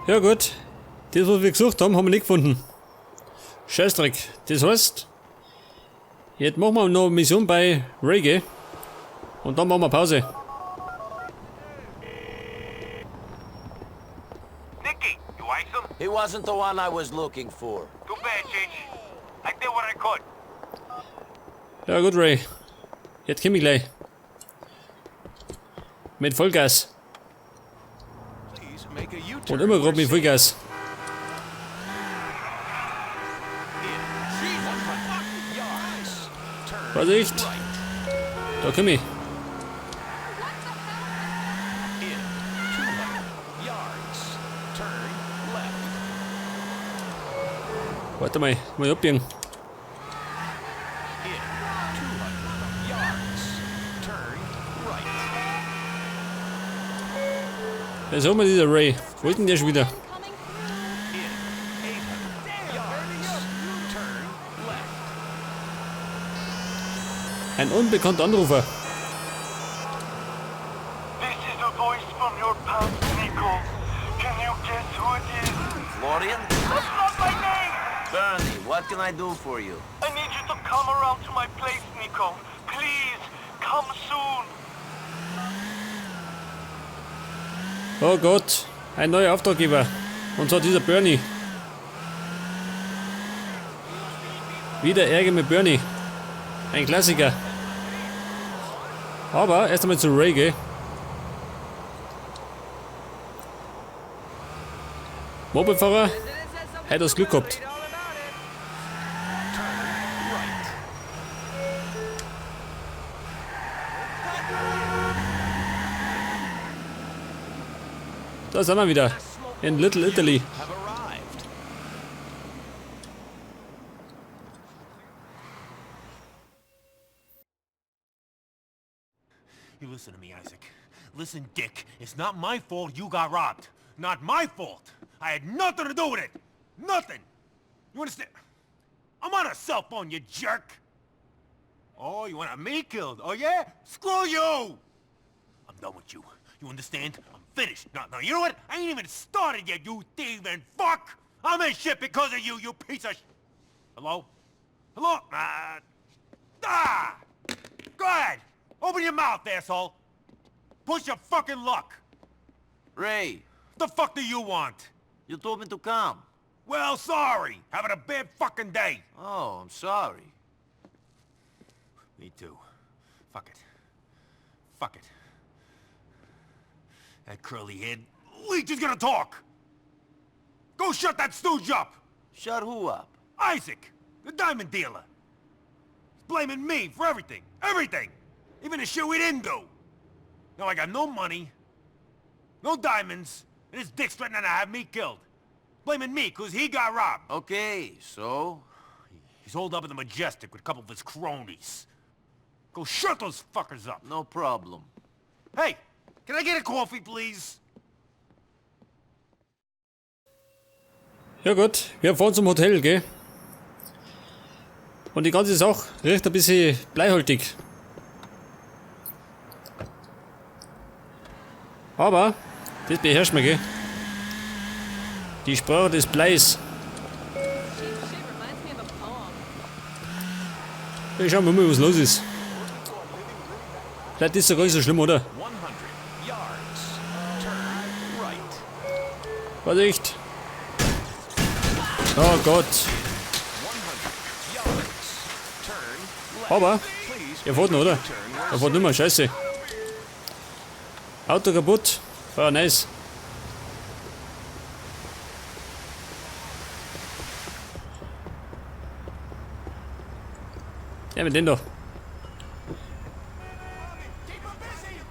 Ja gut, das, was wir gesucht haben, haben wir nicht gefunden. Scheißdreck. Das heißt, jetzt machen wir noch eine Mission bei Ray, gell? Und dann machen wir Pause. Nicky, you ice him? He wasn't the one I was looking for. Too bad, Cheech. I did what I could. Ja gut, Ray. Jetzt komm ich gleich. Mit Vollgas. Und immer gerade mit Vollgas. Vorsicht! Da komm ich. Warte mal, mal abbiegen. Da ist auch mal dieser Ray. Wo ist denn der schon wieder? Ein unbekannter Anrufer. This is a voice from your past, Niko. Can you guess who it is? Florian? That's not my name! Bernie, what can I do for you? I need you to come around to my place, Niko. Please, come soon. Oh Gott, ein neuer Auftraggeber. Und zwar dieser Bernie. Wieder Ärger mit Bernie. Ein Klassiker. Aber erst einmal zu Ray, gell? Mopedfahrer, hat das Glück gehabt. Da sind wir wieder. In Little Italy. You listen to me, Isaac. Listen, Dick. It's not my fault you got robbed. Not my fault. I had nothing to do with it. Nothing. You understand? I'm on a cell phone, you jerk. Oh, you want me killed? Oh, yeah? Screw you! I'm done with you. You understand? I'm finished. No, no, you know what? I ain't even started yet, you thieving fuck! I'm in shit because of you, you piece of sh... Hello? Hello? Ah! Go ahead! Open your mouth, asshole! Push your fucking luck! Ray, The fuck do you want? you told me to come. Well, sorry. Having a bad fucking day. Oh, I'm sorry. Me too. Fuck it. Fuck it. That curly head leech is gonna talk! Go shut that stooge up! Shut who up? Isaac! The diamond dealer! He's blaming me for everything! Everything! Even the shit we didn't do! Now I got no money, no diamonds, and this dick's threatening to have me killed. Blaming me 'cause he got robbed. Okay, so? He's holed up in the Majestic with a couple of his cronies. Go shut those fuckers up. No problem. Hey, can I get a coffee, please? Ja gut, wir fahren zum Hotel, gell? Und die ganze Sache riecht ein bisschen bleihaltig. Aber das beherrscht man, gell? Die Sprache des Bleis. Ich schau mal, was los ist. Vielleicht ist es ja gar nicht so schlimm, oder? Vorsicht! Oh Gott! Aber, er fährt noch, oder? Er fährt nicht mehr, scheiße. Auto kaputt. Ah, nice. Ja, mit dem da.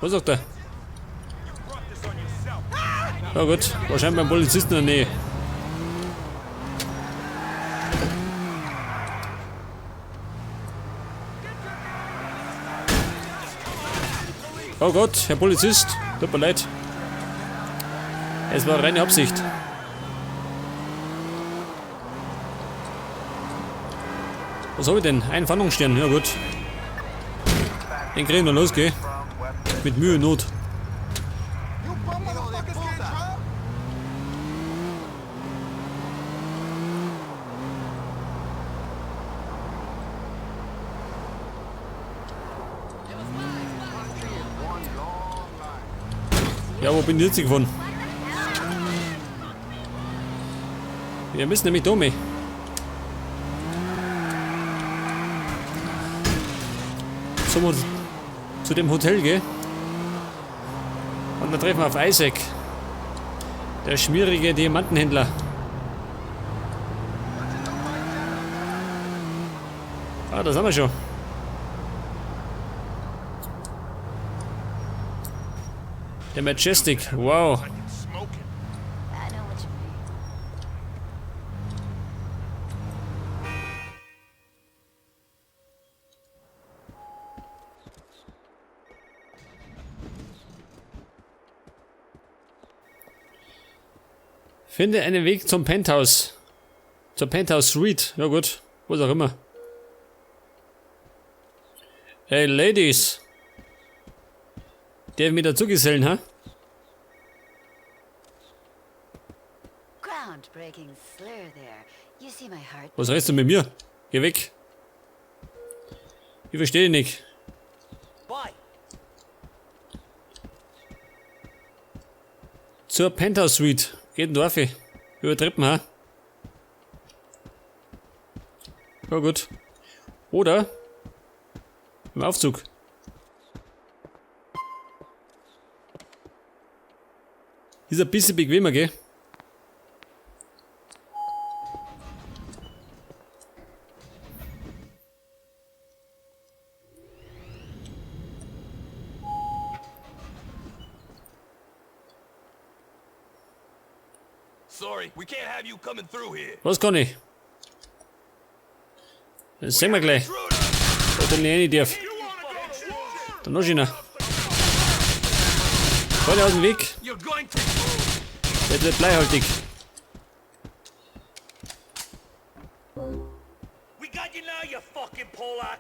Was sagt er? Ja gut, wahrscheinlich beim Polizisten in der Nähe. Oh Gott, Herr Polizist, tut mir leid. Es war reine Absicht. Was habe ich denn? Ein Fahndungsstern, ja gut. Den kriegen wir los, gell? Mit Mühe und Not. Ja, wo bin ich jetzt gefahren? Wir müssen nämlich da mit. Zu dem Hotel, gell? Und dann treffen wir auf Isaac. Der schmierige Diamantenhändler. Ah, das haben wir schon. Der Majestic, wow. Finde einen Weg zum Penthouse. Zur Penthouse Suite. Ja gut, was auch immer. Hey Ladies. Der mit dazugesellen, ha? Was redest du mit mir? Geh weg. Ich verstehe dich nicht. Zur Penthouse Suite. Geht denn da auf? Über Treppen, ha? Ja gut. Oder im Aufzug. Ist ein bisschen bequemer, gell? Sorry, we can't have you coming through here. Was kann ich? Das sehen wir gleich. Ob ich nicht rein darf. Dann noch einer. Voll aus dem Weg. Der wird bleihaltig. We got you now, you fucking Polak.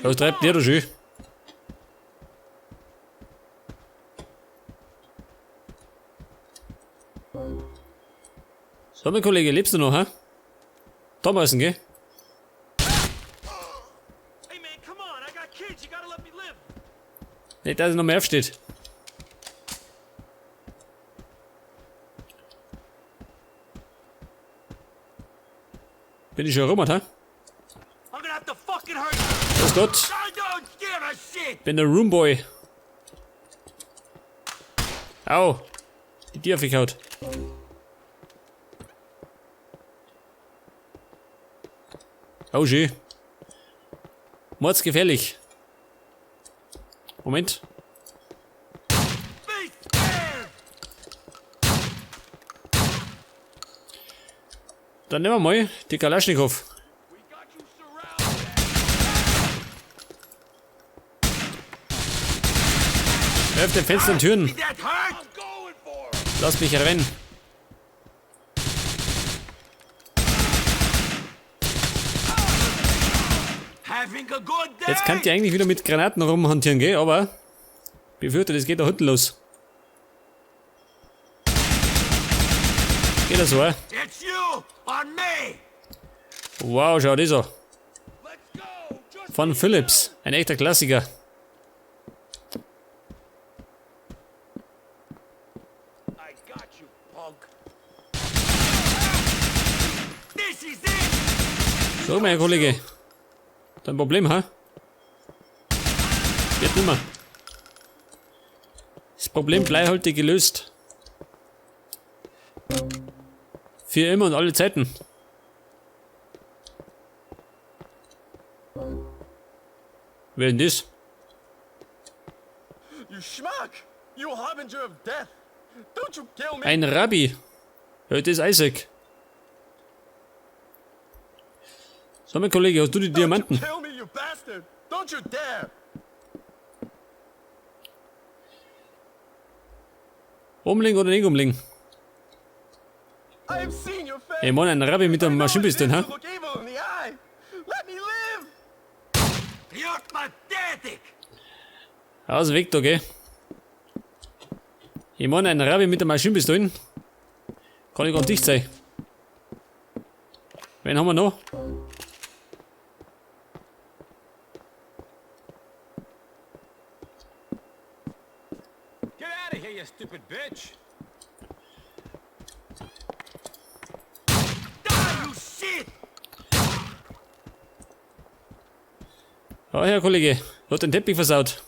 Was treibt der da schön? So, mein Kollege, lebst du noch, hä? Thomasen, gell? Hey man, come on, I got kids, you gotta let me live. Nicht, dass er noch mehr aufsteht. Bin ich schon rum, hä? I'm gonna have to fucking hurt you. Grüß Gott. I don't give a shit. Bin der Roomboy. Au. Die Tür aufgehaut. Oh, schön. Mordsgefährlich. Moment. Dann nehmen wir mal die Kalaschnikow. Öffne Fenster und Türen. Lass mich rein. Jetzt könnt ihr eigentlich wieder mit Granaten rumhantieren, gell? Aber befürchte, das geht da hinten los. Geht das so, eh? Wow, schau das an. Von Philips, ein echter Klassiker. So, mein Kollege. Dein Problem, ha? Geht nimmer. Das Problem bleihaltig gelöst. Für immer und alle Zeiten. Wer denn das? You schmuck! You harbinger of death! Don't you kill me! Ein Rabbi. Ja, das ist Isaac. So, mein Kollege, hast du die Diamanten? Don't you kill me, you bastard! Don't you dare! Umlegen oder nicht umlegen? I have seen your face. Ey, Mann, ein Rabbi mit einem I know what it Maschinenpistole, is ha? to look evil in the eye. Let me live! You're pathetic. Aus dem Weg da, gell? Ich meine, ein Rabbi mit der Maschinenpistole. Kann ich ganz dicht sein. Wen haben wir noch? Get out of here, you stupid bitch! Die, you shit! Ja, Herr Kollege, hat den Teppich versaut.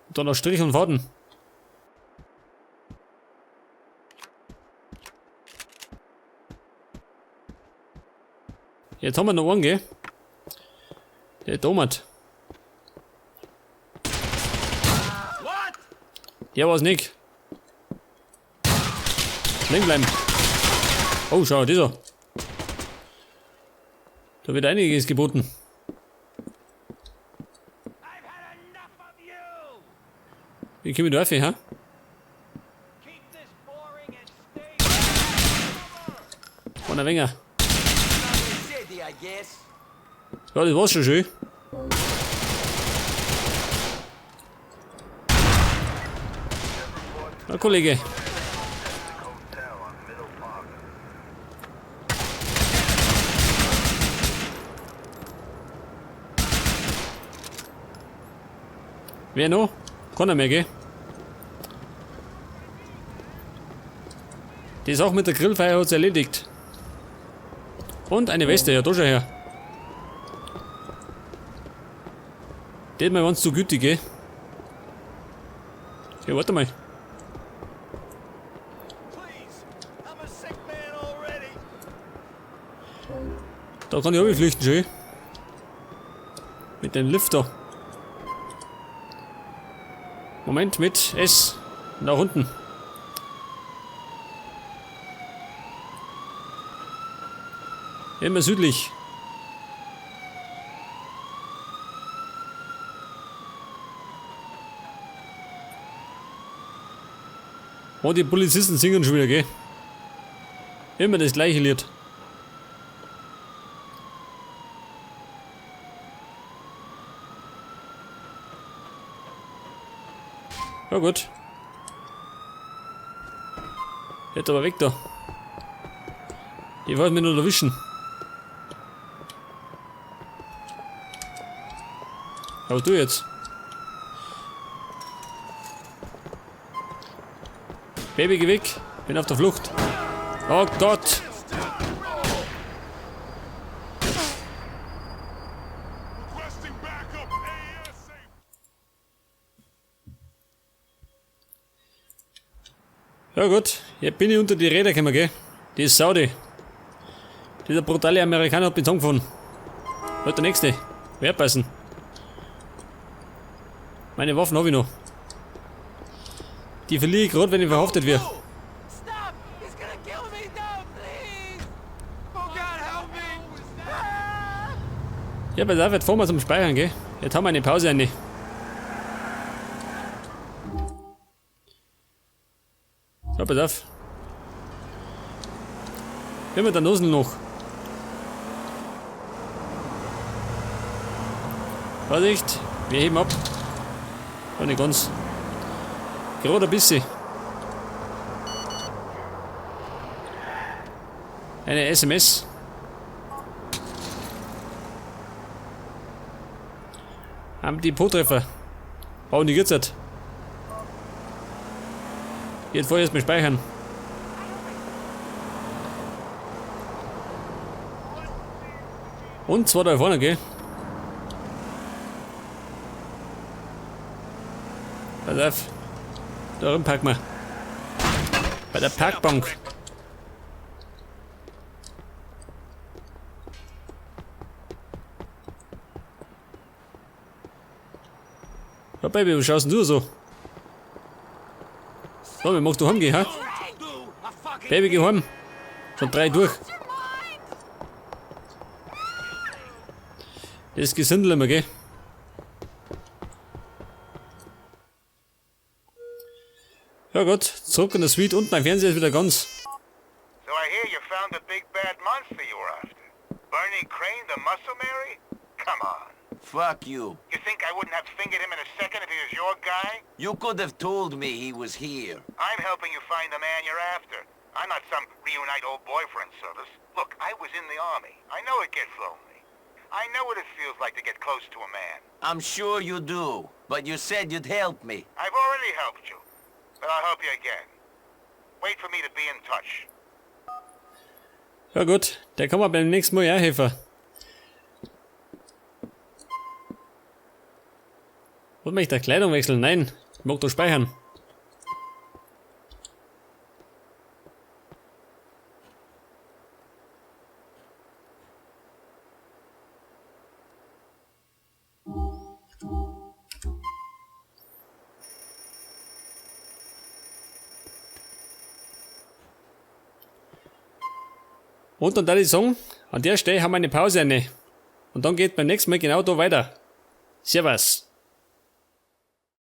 Und dann noch Strich und Faden. Jetzt haben wir noch einen, gell? Der Tomat. What? Der war's nicht. Liegen bleiben. Oh, schau, dieser. Da wird einiges geboten. I've had enough of you! Wie komme ich da rauf, hä? Keep this boring and stay Von der Wenger. Another city, I guess. Ja, das war's schon schön. Na, Kollege. Wer noch? Keiner mehr, gell? Die Sache mit der Grillfeier hat's erledigt. Und eine Weste, ja, da schau her. Die hat mir ganz zu gütig, gell? Ja, warte mal. Please, I'm a sick man already. Da kann ich auch flüchten, schön. Mit dem Lifter. Moment, mit S. Nach unten. Immer südlich. Oh, die Polizisten singen schon wieder, gell? Immer das gleiche Lied. Ja gut. Jetzt aber weg da. Die wollen mich nur erwischen. Aber du jetzt. Baby, geh weg. Bin auf der Flucht. Oh Gott. Requesting backup ASAP. Ja gut, jetzt bin ich unter die Räder gekommen, gell? Die ist Saudi. Dieser brutale Amerikaner hat mich zusammengefahren. Halt der nächste. Wer passen? Meine Waffen hab ich noch. Die verliere ich grad, wenn ich verhaftet werde. Stop! He's gonna kill me! No, please! Oh God, help me! Ja, pass auf, jetzt fahren wir zum Speichern, gell? Jetzt haben wir eine Pause eine. So, pass auf. Immer der Nosen noch. Vorsicht, wir heben ab. Oh, nicht ganz. Gerade ein bisschen. Eine SMS. Am Depottreffer. Oh, die geht's jetzt. Jetzt vorher erstmal speichern. Und zwar da vorne, gell? Pass auf. Da drin parken wir. Bei der Parkbank. Ja, Baby, was schaust denn du so? So, wie magst du heimgehen, hä? Baby, geh heim. Schon 3 durch. Das Gesindel immer, gell? Ja gut, zurück in der Suite und mein Fernseher ist wieder ganz. So I hear you found the big bad monster you were after. Bernie Crane, the muscle Mary? Come on. Fuck you. You think I wouldn't have fingered him in a second if he was your guy? You could have told me he was here. I'm helping you find the man you're after. I'm not some reunite old boyfriend service. Look, I was in the army. I know it gets lonely. I know what it feels like to get close to a man. I'm sure you do, but you said you'd help me. I've already helped you, but I'll help you again. Wait for me to be in touch. Ja gut, der kann mir beim nächsten Mal ja helfen. Wollt mich der Kleidung wechseln? Nein, ich mag doch speichern. Und dann da ich sagen, an der Stelle haben wir eine Pause eine. Und dann geht beim nächsten Mal genau da weiter. Servus.